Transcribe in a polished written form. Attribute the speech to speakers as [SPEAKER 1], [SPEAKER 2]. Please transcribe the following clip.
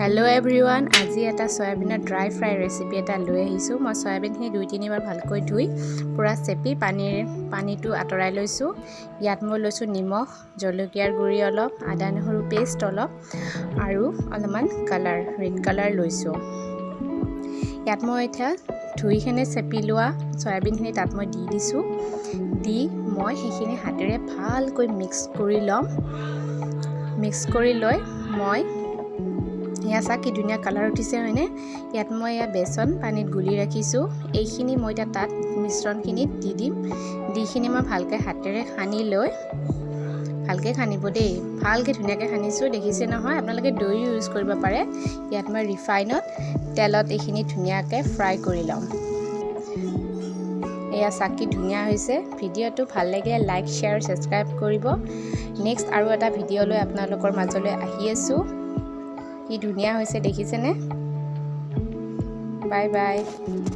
[SPEAKER 1] Hello' everyone, আজি এটা চয়াবিনৰ dry fry recipe এটা লৈ আহিছোঁ। মই চয়াবিনখিনি দুই তিনিবাৰ ভালকৈ ধুই পূৰা চেপি পানীটো আঁতৰাই লৈছোঁ। ইয়াত মই লৈছোঁ নিমখ, জলকীয়াৰ গুড়ি অলপ, আদা নহৰু পেষ্ট অলপ আৰু অলপমান কালাৰ, ৰেড কালাৰ লৈছোঁ। ইয়াত মই এতিয়া ধুইখিনে চেপি লোৱা চয়াবিনখিনি তাত মই দি দিছোঁ। দি মই সেইখিনি হাতেৰে ভালকৈ মিক্স কৰি ল'ম। মিক্স কৰি লৈ মই এয়া চাওক, কি ধুনীয়া কালাৰ উঠিছে, হয়নে? ইয়াত মই ইয়াত বেচন পানীত গুলি ৰাখিছোঁ। এইখিনি মই এতিয়া তাত মিশ্ৰণখিনিত দি দিম। দিখিনি মই ভালকৈ হাতেৰে সানি লৈ, ভালকৈ সানিব দেই, ভালকৈ ধুনীয়াকৈ সানিছোঁ, দেখিছে নহয়? আপোনালোকে দৈও ইউজ কৰিব পাৰে। ইয়াত মই ৰিফাইনত তেলত এইখিনি ধুনীয়াকৈ ফ্ৰাই কৰি ল'ম। এয়া চাওক, কি ধুনীয়া হৈছে। ভিডিঅ'টো ভাল লাগিলে লাইক, শ্বেয়াৰ, ছাবস্ক্ৰাইব কৰিব। নেক্সট আৰু এটা ভিডিঅ' লৈ আপোনালোকৰ মাজলৈ আহি আছোঁ। কি ধুনীয়া হৈছে, দেখিছেনে? Bye bye.